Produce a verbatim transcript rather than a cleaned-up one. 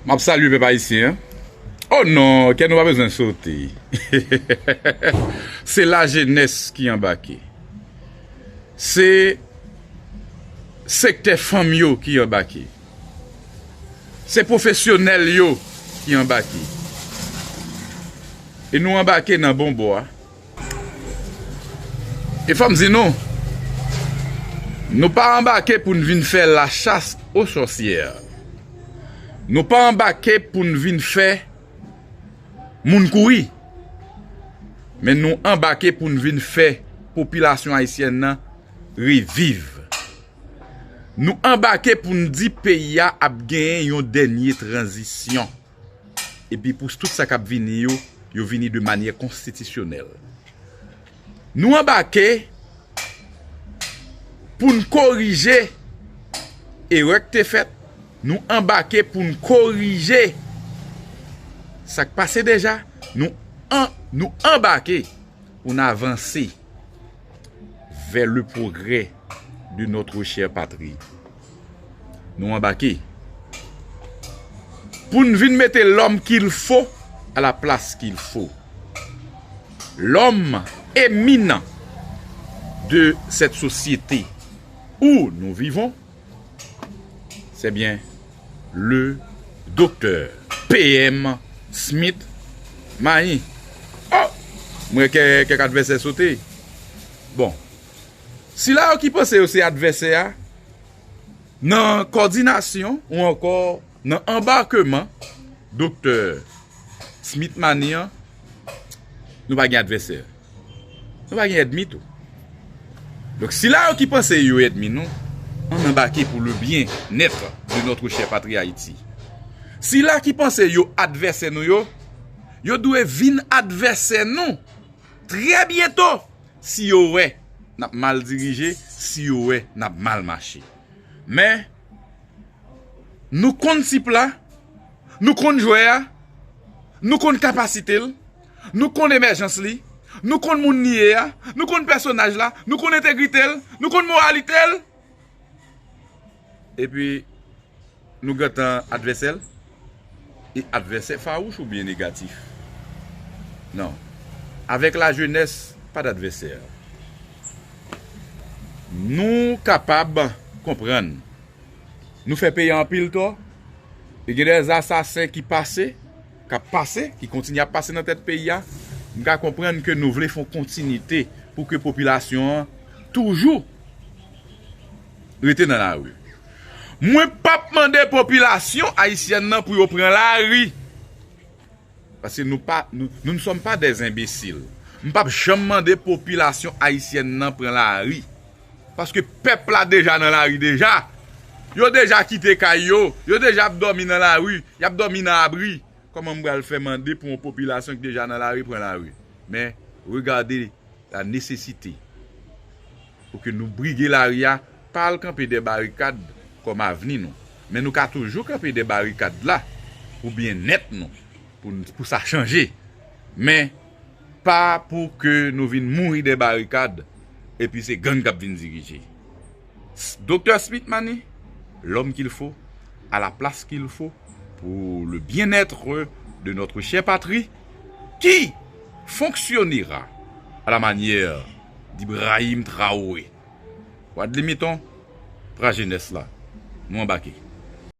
M ap salye pèp ayisyen an. Oh non, kè nou pa bezwen sote. Se lajenès ki anbake. Se sektè fanm yo ki anbake. Se pwofesyonèl yo ki anbake. E nou anbake nan bon bò a. E fò m di nou, nou pa anbake pou n vin fè la chasse aux sorcières. Nou pa anbake pou n vin fè moun kouri. Men nou anbake pou n vin fè popilasyon ayisyèn nan reviv. Nou anbake pou n di peyi a ap genyen yon dènye tranzisyon. Epi pou tout sa k ap vini yo, yo vini de manyè konstitisyonèl. Nou anbake pou n korije erè k te fèt. Nou anbake pou n korije sa k pase deja. Nou an, nou anbake pou n avanse vers le progrès de notre chère patrie. Nou anbake pou n vin mete l'homme qu'il faut à la place qu'il faut. L'homme éminent de cette société où nous vivons, c'est bien le docteur P M Smith Magny. Oh! M wè kè, kèk advèsè sote. Bon. Sila yo ki panse yo se advèsè a, nan kòdinasyon ou ankò nan anbakeman Doktè Smith Magny an, nou pa gen advèsè. Nou pa gen èdmi tou. Donk, sila yo ki panse yo èdmi nou, ann anbake pour le bien-être de notre chère patrie Haïti. Sila ki panse yo advèsè nou yo, yo dwe vin advèsè nou trè byento si yo wè n ap mal dirije, si yo wè n ap mal mache. Men, nou konn tip la, nou konn jwè a, nou konn kapasite l, nou konn emèjans li, nou konn moun li ye a, nou konn pèsonaj la, nou konn entegrite l, nou konn moralite l. Epi, nou gentan advèsè l. E advèsè fawouch oubyen negatif? Non. Avèk lajenès, pa d advèsè. Nou kapab konprann. Nou fè peyi a anpil tò. E gen de asasen ki pase, k ap pase, ki kontinye ap pase nan tèt peyi a. M ka konprann ke nou vle fè yon kontinite pou ke popilasyon an toujou rete nan lari. Mwen p ap mande popilasyon ayisyèn nan pou yo pran lari. Paske nou pa, nous, nous ne sommes pas des imbéciles. M p ap janm mande popilasyon ayisyèn nan pran lari. Paske pèp la deja nan lari deja. Yo deja kite kay yo. Yo deja ap dòmi nan lari. Y ap dòmi nan abri. Kòman m pral fè mande pou yon popilasyon ki deja nan lari pran lari? Men, regade la nesesite pou ke nou brige lari a, pa al kanpe dè barikad kòm avni nou. Men nou ka toujou kanpe dè barikad la pou byennèt nou, pou, pou sa chanje. Men pa pou ke nou vin mouri dè barikad, epi se gang k ap vin dirije. Doktè Smith Magny, l'homme qu'il faut, à la place qu'il faut, pour le bien-être de notre chère patrie, qui fonctionnera à la manière d'Ibrahim Traoré. Wadlimiton, pra jenès la, nou anbake.